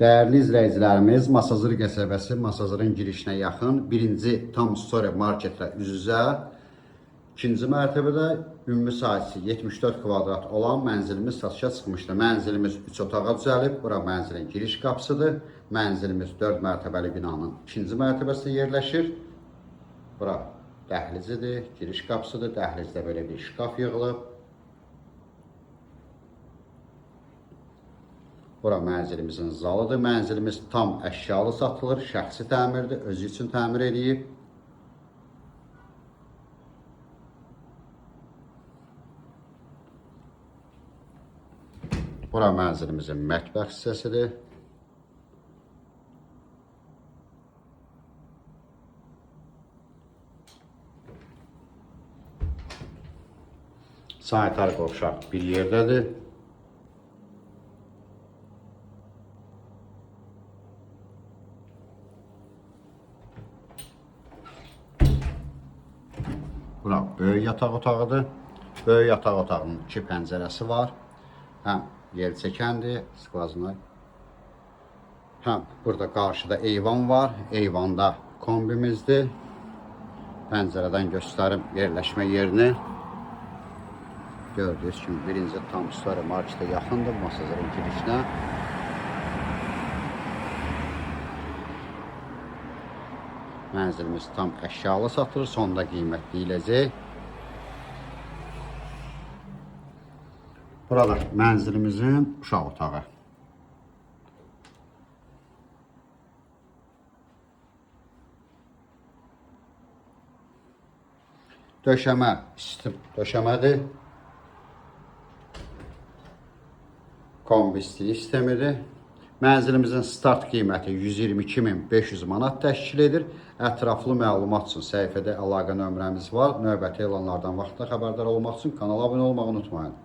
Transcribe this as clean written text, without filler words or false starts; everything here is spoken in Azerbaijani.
Dəyərli izləyicilərimiz, Masazır qəsəbəsi Masazırın girişinə yaxın birinci Tam Store marketlə üz-üzə, ikinci mərtəbədə ümumi sahəsi 74 kvadrat olan mənzilimiz satışa çıxmışdır. Mənzilimiz 3 otağa düzəlib. Bura mənzilin giriş qapısıdır. Mənzilimiz 4 mərtəbəli binanın ikinci mərtəbəsində yerləşir. Bura dəhlizidir, giriş qapısıdır. Dəhlizdə belə bir şkaf yığılıb. Bura mənzilimizin zalıdır. Mənzilimiz tam əşyalı satılır, şəxsi təmirdir, özü üçün təmir eləyib. Bura mənzilimizin mətbəx hissəsidir. Sanitar qovşaq bir yerdədir. Bura böyük yataq otağıdır. Böyük yataq otağının iki pəncərəsi var. Həm yer çəkəndir, skvaznoy. Həm burada qarşıda eyvan var. Eyvanda kombimizdir. Pəncərədən göstərim yerləşmə yerini. Gördüyünüz kimi birinci Tam Store marketə yaxındır, Masazırın girişinə. Mənzilimiz tam əşyalı satılır, sonda qiymət deyiləcək. Burada mənzilimizin uşaq otağı. Döşəmə isti döşəmədir. Kombi istilik sistemidir. Mənzilimizin start qiyməti 122.500 manat təşkil edir. Ətraflı məlumat üçün səhifədə əlaqə nömrəmiz var. Növbəti elanlardan vaxtında xəbərdar olmaq üçün kanala abunə olmağı unutmayın.